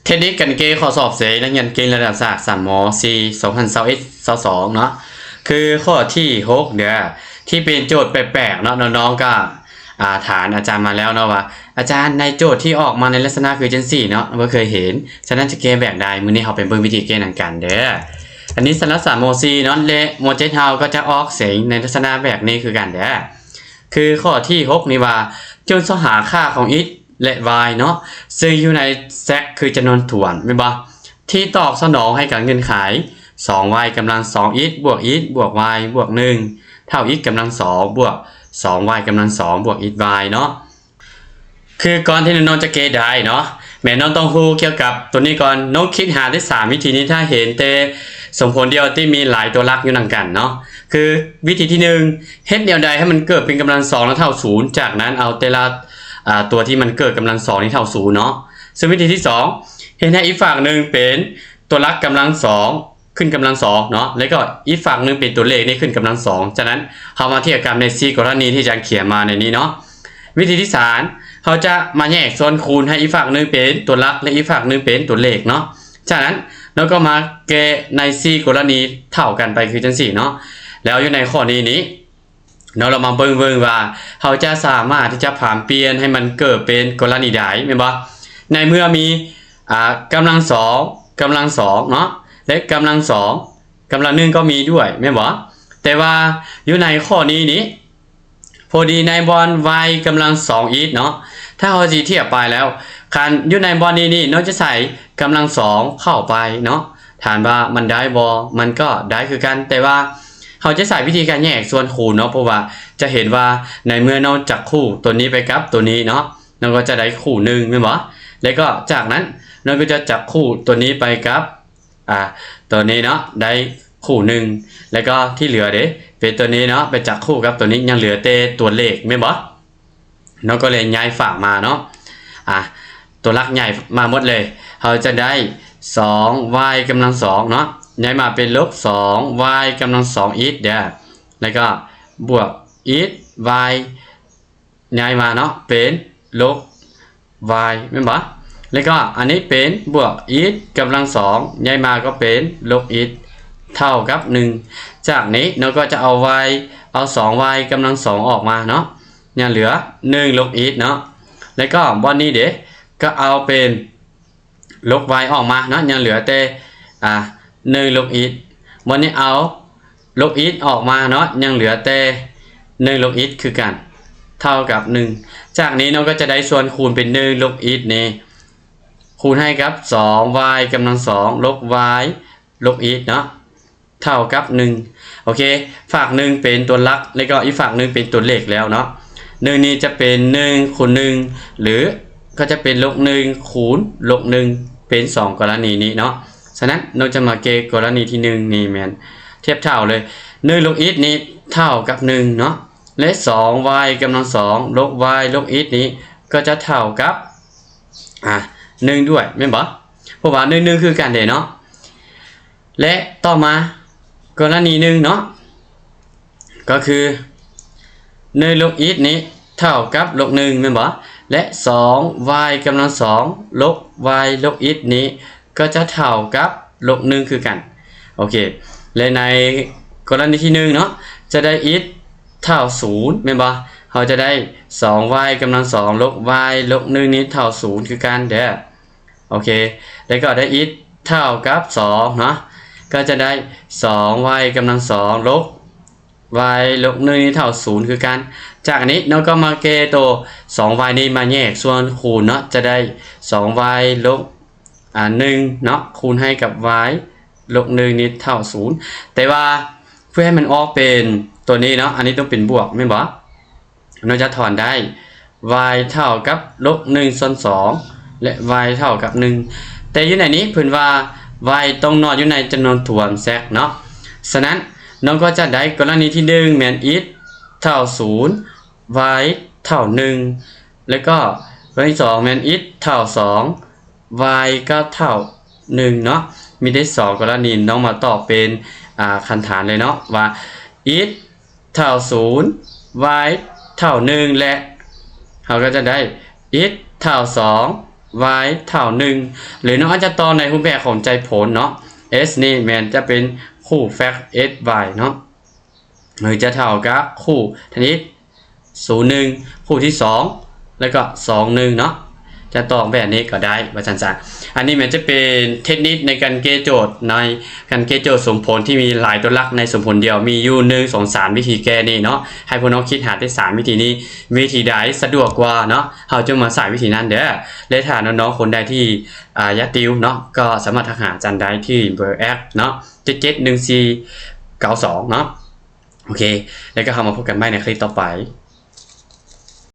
ເທັກນິກການແກ້ຂໍ້ສອບເສັງນັກຮຽນເກັ່ງລະດັບຊາດ ສາມ ມ ສີ່ ສອງພັນຊາວເອັດ ຊາວສອງເນາະ ຄືຂໍ້ທີຫົກເດີ ທີ່ເປັນໂຈດແປກໆເນາະ ນ້ອງໆກໍ ອ່າ ຖາມອາຈານມາແລ້ວເນາະວ່າ ອາຈານ ໃນໂຈດທີ່ອອກມາໃນລັກສະນະຄືຈັ່ງຊີ້ເນາະ ບໍ່ເຄີຍເຫັນ ສະນັ້ນຈະແກ້ແບບໃດ? ມື້ນີ້ເຮົາໄປເບິ່ງວິທີແກ້ນຳກັນເດີ. ອັນນີ້ສຳລັບສາມ ມ ສີ່ເນາະ ແລະ ມ ເຈັດເຮົາກໍຈະອອກເສັງໃນລັກສະນະແບບນີ້ຄືກັນເດີ. ຄືຂໍ້ທີຫົກນີ້ວ່າ ຈົ່ງຊອກຫາຄ່າຂອງ x ແລະ y ເນາະ ເຊິ່ງຢູ່ໃນແຊັກຄືຈຳນວນຖ້ວນ ແມ່ນບໍ່? ທີ່ຕອບສະໜອງໃຫ້ກັບເງື່ອນໄຂ ສອງ y ກຳລັງສອງ x ບວກ x ບວກ y ບວກໜຶ່ງ ເທົ່າ x ກຳລັງສອງ ບວກ ສອງ y ກຳລັງສອງ ບວກ x y ເນາະ. ຄືກ່ອນທີ່ນ້ອງໆຈະແກ້ໄດ້ເນາະ ແມ່ນນ້ອງຕ້ອງຮູ້ກ່ຽວກັບຕົວນີ້ກ່ອນ. ນ້ອງຄິດຫາໄດ້ສາມວິທີນີ້ ຖ້າເຫັນແຕ່ສົມຜົນດຽວທີ່ມີຫຼາຍຕົວຫຼັກຢູ່ນຳກັນເນາະ. ຄືວິທີທີໜຶ່ງ ເຮັດແນວໃດໃຫ້ມັນເກີດເປັນກຳລັງສອງແລ້ວເທົ່າສູນ ຈາກນັ້ນເອົາແຕ່ລະ ອ່າ ຕົວທີ່ມັນເກີດກຳລັງສອງນີ້ເທົ່າສູນເນາະ. ເຊິ່ງວິທີທີສອງ ເຮັດໃຫ້ອີກຟາກໜຶ່ງເປັນຕົວຫຼັກກຳລັງສອງ ຂຶ້ນກຳລັງສອງເນາະ ແລ້ວກໍອີກຟາກໜຶ່ງເປັນຕົວເລກນີ້ຂຶ້ນກຳລັງສອງ. ຈາກນັ້ນເຮົາມາທຽບກັນໃນສີ່ກໍລະນີທີ່ອາຈານຂຽນມາໃນນີ້ເນາະ. ວິທີທີສາມ ເຮົາຈະມາແຍກສ່ວນຄູນໃຫ້ອີກຟາກໜຶ່ງເປັນຕົວຫຼັກ ແລະ ອີກຟາກໜຶ່ງເປັນຕົວເລກເນາະ. ຈາກນັ້ນເຮົາກໍມາແກ້ໃນສີ່ກໍລະນີເທົ່າກັນໄປຄືຈັ່ງຊີ້ເນາະ. ແລ້ວຢູ່ໃນຂໍ້ນີ້ນີ້ ເນາະ ເຮົາມາເບິ່ງ ເບິ່ງວ່າເຮົາຈະສາມາດທີ່ຈະຜັນປ່ຽນໃຫ້ມັນເກີດເປັນກໍລະນີໃດ ແມ່ນບໍ່? ໃນເມື່ອມີ ອ່າ ກຳລັງສອງ ກຳລັງສອງເນາະ ແລະ ກຳລັງສອງ ກຳລັງໜຶ່ງກໍມີດ້ວຍ ແມ່ນບໍ່? ແຕ່ວ່າຢູ່ໃນຂໍ້ນີ້ນີ້ ພໍດີໃນບ່ອນ y ກຳລັງສອງ x ເນາະ ຖ້າເຮົາຊິທຽບໄປແລ້ວ ຄັນຢູ່ໃນບ່ອນນີ້ນີ້ ນ້ອງຈະໃສ່ກຳລັງສອງເຂົ້າໄປເນາະ ຖາມວ່າມັນໄດ້ບໍ່? ມັນກໍໄດ້ຄືກັນ ແຕ່ວ່າເຮົາຈະໃຊ້ວິທີການແຍກສ່ວນຄູນເນາະ ເພາະວ່າຈະເຫັນວ່າໃນເມື່ອນ້ອງຈັບຄູ່ຕົວນີ້ໄປກັບຕົວນີ້ເນາະ ນ້ອງກໍຈະໄດ້ຄູ່ໜຶ່ງ ແມ່ນບໍ່? ແລ້ວກໍຈາກນັ້ນນ້ອງກໍຈະຈັບຄູ່ຕົວນີ້ໄປກັບ ອ່າ ຕົວນີ້ເນາະ ໄດ້ຄູ່ໜຶ່ງ ແລ້ວກໍທີ່ເຫຼືອເດ ເປັນຕົວນີ້ເນາະ ໄປຈັບຄູ່ກັບຕົວນີ້ ຍັງເຫຼືອແຕ່ຕົວເລກ ແມ່ນບໍ່? ເນາະ ກໍເລີຍຍ້າຍຝາກມາເນາະ ອ່າ ຕົວຫຼັກຍ້າຍມາໝົດເລີຍ ເຮົາຈະໄດ້ສອງ y ກຳລັງສອງເນາະ ຍ້າຍມາເປັນລົບສອງ y ກຳລັງສອງ x ເດີ ແລ້ວກໍບວກ x y ຍ້າຍມາເນາະ ເປັນລົບ y ແມ່ນບໍ່? ແລ້ວກໍອັນນີ້ເປັນບວກ x ກຳລັງສອງ ຍ້າຍມາກໍເປັນລົບ x ເທົ່າກັບໜຶ່ງ ຈາກນີ້ເນາະ ກໍຈະເອົາ y ເອົາສອງ y ກຳລັງສອງອອກມາເນາະ ຍັງເຫຼືອໜຶ່ງລົບ x ເນາະ ແລ້ວກໍບ່ອນນີ້ເດ ກໍເອົາເປັນລົບ y ອອກມາເນາະ ຍັງເຫຼືອແຕ່ ອ່າ ໜຶ່ງລົບ x ບ່ອນນີ້ເອົາລົບ x ອອກມາເນາະ ຍັງເຫຼືອແຕ່ໜຶ່ງລົບ x ຄືກັນ ເທົ່າກັບໜຶ່ງ ຈາກນີ້ເນາະ ກໍຈະໄດ້ສ່ວນຄູນເປັນໜຶ່ງລົບ x ນີ້ ຄູນໃຫ້ກັບສອງ y ກຳລັງສອງ ລົບ y ລົບ x ເນາະ ເທົ່າກັບໜຶ່ງ ໂອເຄ ຝາກໜຶ່ງເປັນຕົວຫຼັກ ແລ້ວກໍອີກຝາກໜຶ່ງເປັນຕົວເລກແລ້ວເນາະ ໜຶ່ງນີ້ຈະເປັນໜຶ່ງຄູນໜຶ່ງ ຫຼື ກໍຈະເປັນລົບໜຶ່ງຄູນລົບໜຶ່ງ ເປັນສອງກໍລະນີນີ້ເນາະ. ສະນັ້ນ ນ້ອງຈະມາແກ້ກໍລະນີທີໜຶ່ງນີ້ແມ່ນທຽບເທົ່າເລີຍ ໜຶ່ງລົບ x ນີ້ເທົ່າກັບໜຶ່ງເນາະ ແລະ ສອງ y ກຳລັງສອງ ລົບ y ລົບ x ນີ້ກໍຈະເທົ່າກັບ ອ່າ ໜຶ່ງດ້ວຍ ແມ່ນບໍ່? ເພາະວ່າໜຶ່ງ ໜຶ່ງຄືກັນເດ້ເນາະ. ແລະ ຕໍ່ມາກໍລະນີໜຶ່ງເນາະ ກໍຄືໜຶ່ງລົບ x ນີ້ເທົ່າກັບລົບໜຶ່ງ ແມ່ນບໍ່? ແລະ ສອງ y ກຳລັງສອງ ລົບ y ລົບ x ນີ້ກໍຈະເທົ່າກັບລົບໜຶ່ງຄືກັນ ໂອເຄ ແລະ ໃນກໍລະນີທີໜຶ່ງເນາະ ຈະໄດ້ x ເທົ່າສູນ ແມ່ນບໍ່? ເຮົາຈະໄດ້ສອງ y ກຳລັງສອງ ລົບ y ລົບໜຶ່ງນີ້ເທົ່າສູນຄືກັນເດີ ໂອເຄ ແລ້ວກໍໄດ້ x ເທົ່າກັບສອງເນາະ ກໍຈະໄດ້ສອງ y ກຳລັງສອງ ລົບ y ລົບໜຶ່ງນີ້ເທົ່າສູນຄືກັນ. ຈາກນີ້ເນາະ ກໍມາແກ້ໂຕສອງ y ນີ້ມາແຍກສ່ວນຄູນເນາະ ຈະໄດ້ສອງ y ລົບ ອ່າ ໜຶ່ງເນາະ ຄູນໃຫ້ກັບ y ລົບໜຶ່ງນີ້ເທົ່າສູນ ແຕ່ວ່າເພື່ອໃຫ້ມັນອອກເປັນຕົວນີ້ເນາະ ອັນນີ້ຕ້ອງເປັນບວກ ແມ່ນບໍ່? ເນາະ ຈະຖອນໄດ້ y ເທົ່າກັບລົບໜຶ່ງສ່ວນສອງ ແລະ y ເທົ່າກັບໜຶ່ງ ແຕ່ຢູ່ໃນນີ້ເພິ່ນວ່າ y ຕ້ອງນອນຢູ່ໃນຈຳນວນຖ້ວນ Z ເນາະ. ສະນັ້ນ ນ້ອງກໍຈະໄດ້ກໍລະນີທີໜຶ່ງແມ່ນ x ເທົ່າສູນ y ເທົ່າໜຶ່ງ ແລ້ວກໍກໍລະນີທີສອງແມ່ນ x ເທົ່າສອງ y ກໍເທົ່າໜຶ່ງເນາະ. ມີໄດ້ສອງກໍລະນີ ນ້ອງມາຕອບເປັນ ອ່າ ຂັ້ນຖານເລີຍເນາະ ວ່າ x ເທົ່າສູນ y ເທົ່າໜຶ່ງ ແລະ ເຮົາກໍຈະໄດ້ x ເທົ່າສອງ y ເທົ່າໜຶ່ງ ຫຼືນ້ອງອາດຈະຕໍ່ໃນຮູບແບບຂອງໃຈຜົນເນາະ s ນີ້ແມ່ນຈະເປັນຄູ່ fact x y ເນາະ ຫຼືຈະເທົ່າກັບຄູ່ທຳອິດ ສູນໜຶ່ງ ຄູ່ທີສອງ ແລ້ວກໍສອງໜຶ່ງເນາະ ຈະຕອບແບບນີ້ກໍໄດ້ວ່າຊັ້ນຊະ. ອັນນີ້ແມ່ນຈະເປັນເທັກນິກໃນການແກ້ໂຈດ ໃນການແກ້ໂຈດສົມຜົນທີ່ມີຫຼາຍຕົວຫຼັກໃນສົມຜົນດຽວ ມີຢູ່ ໜຶ່ງ ສອງ ສາມ ວິທີແກ້ນີ້ເນາະ. ໃຫ້ພວກນ້ອງຄິດຫາແຕ່ສາມວິທີນີ້ ວິທີໃດສະດວກກວ່າເນາະ ເຮົາຈຶ່ງມາໃຊ້ວິທີນັ້ນເດີ້. ແລະຖ້ານ້ອງໆຄົນໃດທີ່ ອາ ຢາກຕິວເນາະ ກໍສາມາດທັກຫາອາຈານໄດ້ທີ່ເບີແອັບເນາະ ເຈັດເຈັດໜຶ່ງສີ່ເກົ້າສອງເນາະ. ໂອເຄ ແລ້ວກໍເຮົາມາພົບກັນໃໝ່ໃນຄລິບຕໍ່ໄປ.